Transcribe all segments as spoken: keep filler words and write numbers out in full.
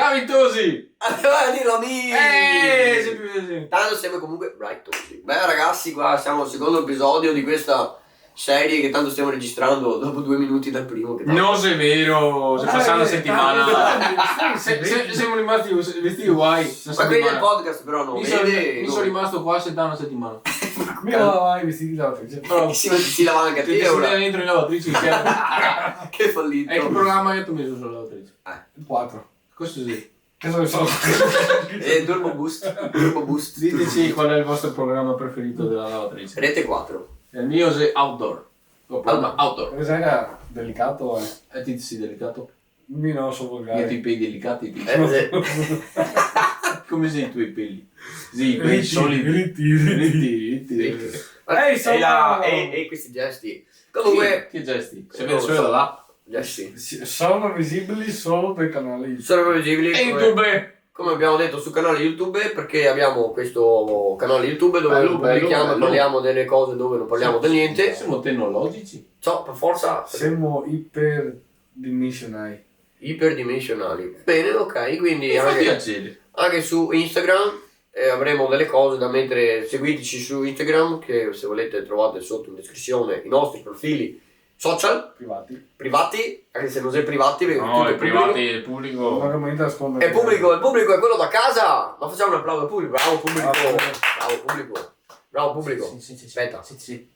Bravi tosi! Andemo a dirlo, amici! Eh, sempre così. Tanto siamo comunque bravi tosi. Beh, ragazzi, qua siamo al secondo episodio di questa serie che tanto stiamo registrando dopo due minuti dal primo. Che tanto... No xe vero, xe pasà na setimana. Dai, dai, dai. Se-, se-, semo rimasti vestiti uguai. Ma quei del podcast però no vede, mi so rimasto qua sentà na setimana. Mi no lavavo i vestiti lavatrice. Però si, si lava anche a te, ora. Dentro in lavatrice, che... Che fallito. E che programa che te ga meso su lavatrice? Eh. El quatro. Cosa xe? Cosa ne so? Eh, Turbo Boost, Turbo Boost. Diteci qual è il vostro programma preferito della lavatrice. Rete quatro. El mio xe Outdoor. Go programa Outdoor. Cosa xe che xe delicato, eh? E ti te si delicato? Mi no, so volgare. Ti i peli delicati, ti. Eh, sì. Come xe i tuoi peli? Sì, i peli solidi. Riti, riti, riti. Riti. Eh, insomma. E la, e, e questi gesti. Comunque, che gesti? Se vede solo da là? Gesti. Sì, sono visibili solo dai canali YouTube. Sono visibili come, YouTube, come abbiamo detto, sul canale YouTube, perché abbiamo questo canale YouTube dove non pubblichiamo e parliamo delle cose dove non parliamo del niente. Siamo tecnologici. Ciò, per forza. Siamo iperdimensionali. Iperdimensionali. Bene, ok, quindi anche, anche su Instagram, eh, avremo delle cose da mettere. Seguiteci su Instagram, che se volete trovate sotto in descrizione i nostri profili social. Privati. Privati, anche se non è privati, perché no, tutto è pubblico. Privati, è pubblico. Ma come nasconde? È pubblico, il pubblico è quello da casa. Ma facciamo un applauso al pubblico. Bravo pubblico. Ah, sì. Bravo pubblico. Bravo pubblico. Sì, sì, sì, sì. Aspetta. Sì, sì.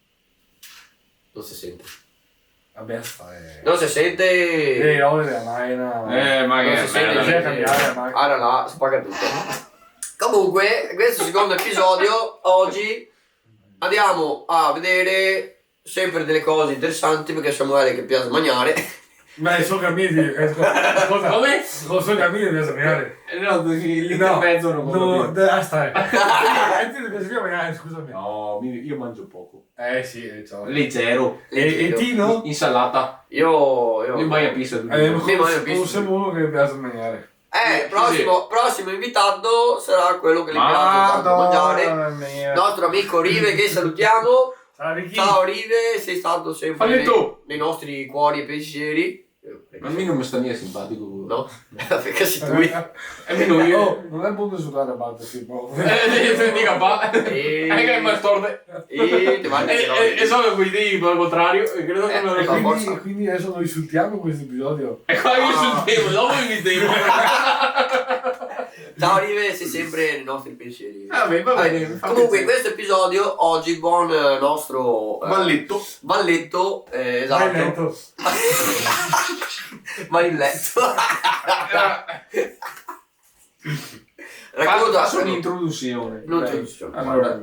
Non si sente. Vabbè, sta, eh. Non si sente. Eh, no, eh, ma è una... Eh, ma non si sente niente. Bisogna cambiare, ma... Ara là, spaga tutto. Comunque, questo secondo episodio, oggi andiamo a vedere sempre delle cose interessanti, perché a Samuele che piace mangiare. Beh, so che a mi, eh, scusa, come? So che a mi piace mangiare. Eh, no, perché lì no, in mezzo non no, dai, ah, stai. E ti piace mangiare, scusami. No, mi, io mangio poco. Eh, sì, eh, ciò. Leggero. E, e ti no? Insalata. Io, io... Io mangio pizza tutti i giorni. Eh, mi mangio pizza. Conosco uno che piace mangiare. Eh, sì, prossimo, prossimo invitato sarà quello che gli piace tanto mangiare. Madonna mia. Nostro amico Rive, che salutiamo. Ciao, Ricky. Ciao, Rive, sei stato sempre nei, nei nostri cuori e pensieri. Ma a mi no me sta mia simpatico. No? Perché sei tu? E mi no, io... Oh, no xe bon giocare a barte, sì, proprio. Eh, sì, sì, dica, pa. Eh. Anche el mastorde. Eh, te va... E, e, e so che quei dei, al contrario, e credo che... Eh, me lo... E quindi, quindi adesso lo insultiamo questo episodio? E qua lo insultiamo, dopo lo invitiamo. Ciao, Rive, sei sempre nei nostri pensieri. Ah, beh, va bene, fa piacere. Comunque, in questo episodio, oggi, il buon, eh, nostro, eh, Valletto. Valletto, eh, esatto. Vai in letto. Vai in letto. Racconta, fa-, faccio un'introduzione. Un'introduzione. Allora,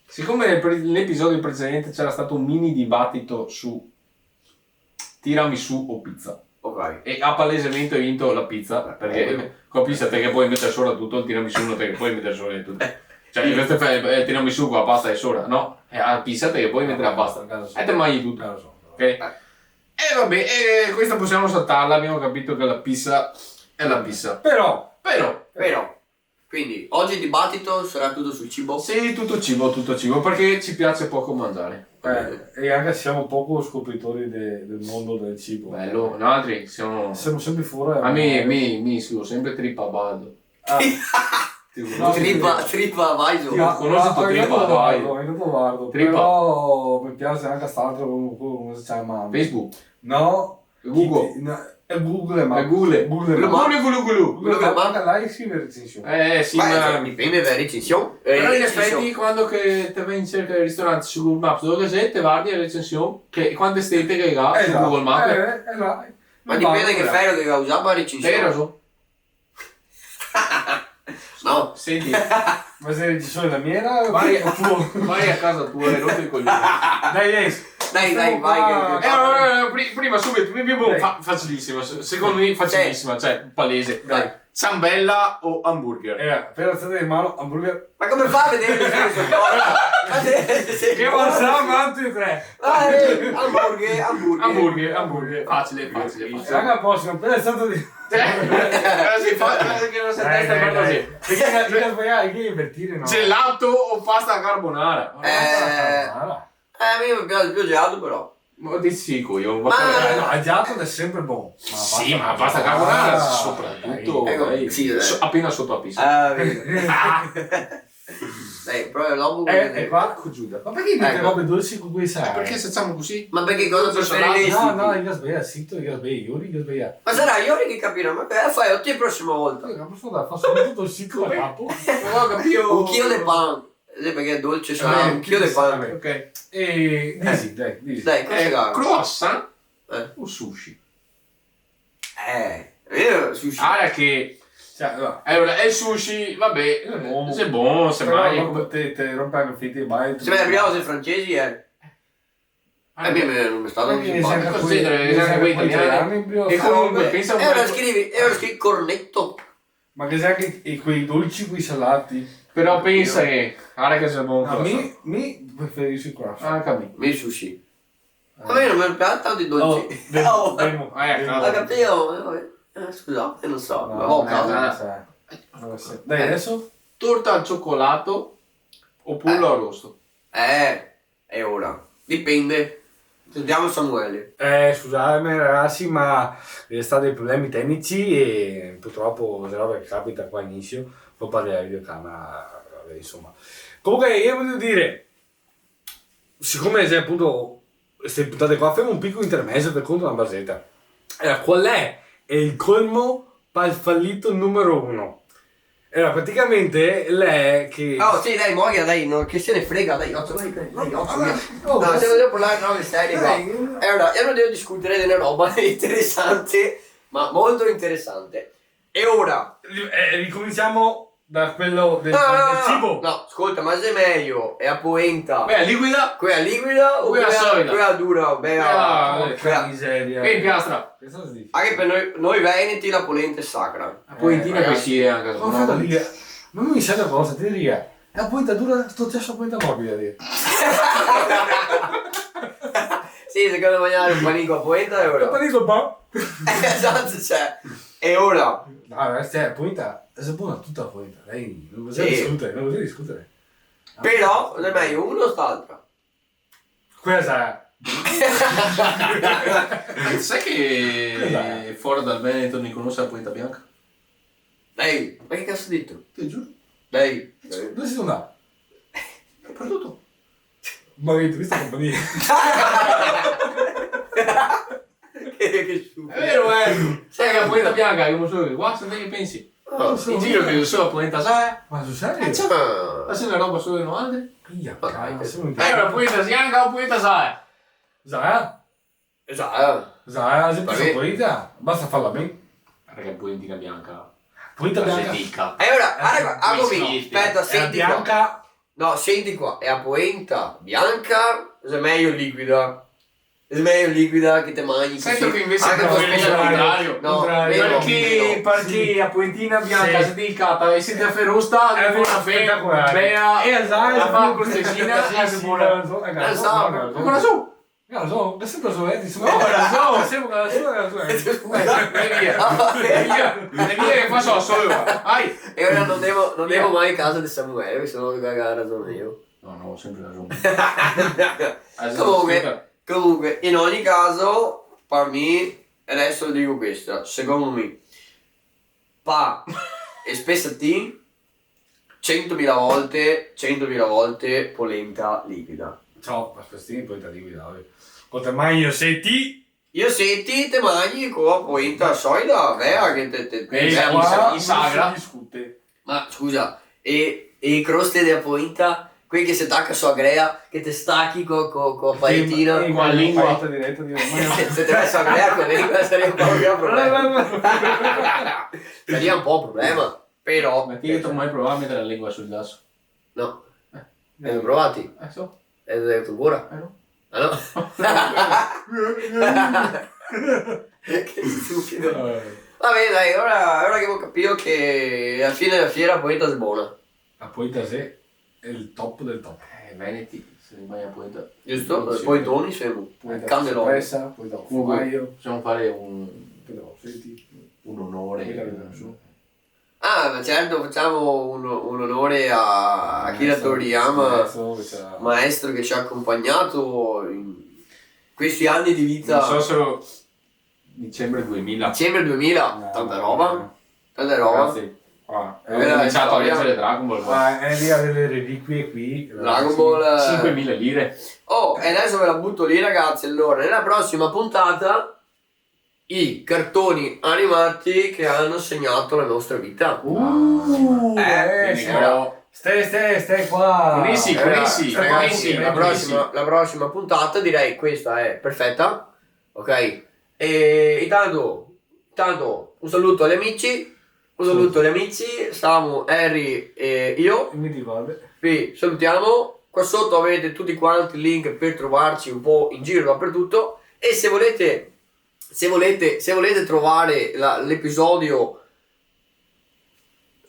siccome nel pre-, nell'episodio precedente c'era stato un mini dibattito su tiramisù o pizza. Ok. E ha palesemente vinto la pizza, eh, perché ovvio. Con la pizza te ghe pol meter sora tuto, el tiramisù no te ghe pol meter sora tuto. Eh. Cioè, sì. Questo fa, eh, tiramisù co la pasta de sora, no? E la pizza te ghe pol meter la pasta. Ah, caso so. E te magni tuto. Caso so. Ok? Eh. E vabbè, e questa possiamo saltarla, abbiamo capito che la pizza è la pizza. Però. Però. Però. Quindi, oggi il dibattito sarà tutto sul cibo? Sì, tutto cibo, tutto cibo, perché ci piace poco mangiare. Eh, e anche siamo poco scopritori de-, del mondo del cibo. Bello, noaltri semo... Semo sempre fora. A mi, mi, mi scrivo sempre tripa baldo. Ah. Ti conosi? Tripa, tripa baldo. Ti conosi tripa baldo? Tripa. Però mi piace anche st'altro, come, come si chiama? Facebook. No. Google. Chi ti-, no, è Google, ma... È Google. Google, ma... Google, Google, Google. Google, ma anche là scrive recensioni. Eh, sì, ma dipende dae recensioni. Però in effetti, quando che te vai in cerca del ristorante su Google Maps, dove che sei, te vardi le recensioni, che quante stele che ga su Google Maps. Eh, esatto. Eh, eh, là. Ma dipende che fero che ga usà par recensioni. Te ga rason. No. Senti. Ma se ci sono la mia, vai, vai a casa tua e rompi i coglioni. Dai, dai. Dai, dai, vai, che, che... Eh, no, no, no, pri-, prima subito, mi, mi, boh, fa-, facilissima, se-, secondo me facilissima, cioè, palese. Dai. Ciambella o hamburger? Eh, per alzata di mano, hamburger. Ma come fa a vedere le cose? Ma se, se... Che cosa, ma tutti e tre? Ah, eh, hamburger, hamburger. Hamburger, hamburger. Facile, facile, facile. Raga, prossimo, per alzata di... Cioè, eh, sì, fa-, eh, che no se testa, dai, dai, così. Perché, perché sbagliare, che invertire, no? Gelato o pasta carbonara? Eh, pasta carbonara. Eh, a mi me piace più el gelato, però. Ma ti dico io, ma... Eh, no, el gelato xe sempre bon. Sì, ma la pasta carbonara, sopratuto. Eco, dai. Sì, dai. So-, apena soto a pista. Ah, vedo. Dai, però l'omo... Eh, e qua co Giuda. Ma parché mete robe dolci co quei salai? Parché se ciamo cusì? Ma parché cosa preferiresti? No, no, i ga sbalià, zito, i ga sbalià, Yuri, i ga sbalià. Ma sarà Yuri che capirà, ma, eh, fai ti la prosima volta. Eh, la prosima volta faso tuto el ciclo a capo. No go capìo. Un chilo de pan. Eh, parché xe dolce, sarà un chilo de pan. Eh, un chilo de pan. Ok. E disi, dai, disi. Dai, cosa... Eh, croissant o sushi? Eh, mi sushi. Ara che, cioè, no. Alora, el sushi, vabè, xe bon, se magna, come te, te rompe anca el fete, vai. Sì, ma la prima volta i francesi, eh. Eh, mi, mi, no me sta tanto simpatico. Cosa c'entra? Xe anca quei italiani. E comunque, pensa un po'. E ora scrivi, e ora scrivi cornetto. Ma ghe xe anca i, quei dolci, quei salati. Però pensa che, ara che xe bon. No, mi, mi preferisi el croissant. Anca mi. Mi sushi. A mi no me piaxe tanto i dolci. Oh, vemo, vemo. Eh, no. Ga capìo? Eh, scusa, mi no so, no, no go a casa. No so. Dai, deso? Torta al cioccolato o polo al roso? Eh, e ora? Dipende. Sentiamo Samuele. Eh, scusateme, ragasi, ma xe stà dei problemi tecnici e purtropo xe roba che capita qua a inisio, po' par la videocamera, vabè, insoma. Comunque, mi vojo dir, sicome xe apunto ste puntate qua, femo un picolo intermezo par conto de na barzeta. Alora, qual xe el colmo par el falito numero uno? Alora, praticamente, l'è che... Oh, sì, dai, moia, dai, no, chi se ne frega, dai, ocio, dai, dai, dai, ocio, via. No, semo drio parlar de robe serie qua. Dai. Alora, mi vojo discuter de na roba interesante, ma molto interesante. E ora? Ri-, eh, ricominsiamo da quel del, del cibo. No, no, no, no. No, scolta, ma xe mejo, xe a poenta. Quela liquida? Quela liquida o quela, quela solida? Quela dura, bela, porca miseria. Che inpiastra. Questo xe dificile. Anca par noi, noi veneti la polenta xe sacra. A poentina, eh, ragasi. Cusì xe anca. Ma no, infati, no, ma mi sa na cosa, te diria, xe a poenta dura, sto ceso a poenta morbida, dir. Sì, se quando magnare un panin co a poenta, xe ora. Un panin co el pan. Esato, cioè, xe ora. No, eh, cioè, a poenta, xe bona tuta a poenta, dai, no bisogna discutere, no bisogna discutere. Però, xe mejo una o st'altra? Questa xe. Sa che fora dal Veneto no i conosi a poenta bianca? Dai, ma che caso te disi? Te giuro. Dai. Dove te si ndà? Dapartuto. Ma che te ga visto compagnia? Che, che stupido. Xe vero, eh. Sa che a poenta bianca, come so, qua se te ghe pensi. Ah, in giro che so a poenta, sa, eh? Ma sul serio? Eh, ciò, ma xe na roba solo de noialtri? Minchia, ma dai, ma semo in... Eh, la poenta bianca o poenta, sa, eh? Sa, eh? Sa, eh? Sa, eh, xe pì poenta. Basta farla ben. Parché poentina bianca. Poenta bianca. Xe dica. E ora, eh, ara, mi speta, senti qua. Xe bianca. No, senti qua, xe a poenta bianca, xe mejo liquida. Xe mejo liquida che te magni cusì. Sento che invese... Anca te... Contrario. No, contrario. Parché, parché a poentina bianca, sì, se te i cata e se te a ferosta, eh, xe spetacolare. Bea. E la sa, la fa costesina, sì, sì, bona. Sì, sì, la so, eh, la so. Ancora su? No, la so, la so, eh, insoma. No, la so. Semo con la so, la so, eh. Scusa. E via. E via. E via che faso la sola. Vai. E ora no ndemo, no ndemo mai a casa de Samuele, parché se no ga rason mi. No, no, sempre rason. Comunque, Comunque, in ogni caso, par mi, e deso digo questa, secondo mi, pa e spesatin, centomila volte, centomila volte polenta liquida. Ciò, ma spesatin, polenta liquida, ovio. Cosa te magni, seti? Io seti, te magni co a poenta solida, bea, che te, te, bea, qua no se discute. Ma scusa, e, e e croste de a poenta, quei che se taca so a grea, che te stachi co, co, co a paetina? Sì, ma, eh, co a lingua. Paeta direta, digo, ma no. Se te meto a grea co a lingua, saria un po' un problema. Saria un po' un problema, però. Ma ti te ga mai provà a meter a lingua sul giaso? No. Eh, eh. Te ga provà? Eh, so. E te ga dito ancora? Eh, no. Ah, no? Che stupido. Eh. Vabè, dai, ora, ora che go capìo che a fine dea fiera a poenta xe bona. A poenta xe el top del top. Eh, veneti, se magna poenta. Giusto? Sì. Poentoni, semo. Poenta candeloni. Comunque, possiamo fare un, un onore. Poenta, no so. Ah, ma certo, facciamo un, un onore a, a Akira Toriyama, maestro che ci ha accompagnato in questi anni di vita. Non so se lo, dicembre duemila. Dicembre duemila, tanta roba. Tanta roba. Ragazzi, qua. Quella Ho è iniziato a storia. Leggere Dragon Ball qua. Ma è lì a vedere di qui e qui. Dragon Ball. Cinquemila lire. Oh, e adesso ve la butto lì, ragazzi. Allora, nella prossima puntata, i cartoni animati che hanno segnato la nostra vita. Uh, Eh, eh, Quindi sì. qua- Stai, stai, stai qua. Con i sì, Allora, con i sì, ragazzi, con i sì, la con i prossima, la prossima puntata direi questa è perfetta. Ok? E intanto, intanto un saluto agli amici. Un saluto agli amici. Siamo Harry e io. Mi ricordo. Vi salutiamo. Qua sotto avete tutti quanti i link per trovarci un po' in giro dappertutto. E se volete, se volete, se volete trovare la- l'episodio,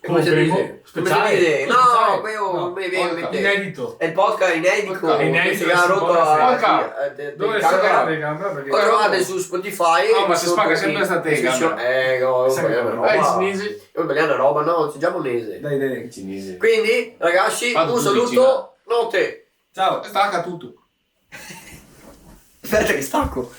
come si Come dice? primo? Come si Speciale? dice? No, Speciale? quello No. me viene in mente. Inedito. È il podcast inedito. Podcast. Inedito, Che ha sì, rotto podcast. la- Podcast. eh, te- Dove te- sta camera. la telecamera? Perché Lo trovate su Spotify. Ah, ma si sotto spaga in sempre sta descrizione. telecamera. Eh, no, Sai quella che roba. Eh, i cinesi. Io voglio una roba, no, c'è giapponese. Dai, dai, dai. I cinesi. Quindi, ragazzi, Vado un tutti in saluto. Notte. Ciao. Stacca tutto. Aspetta che stacco.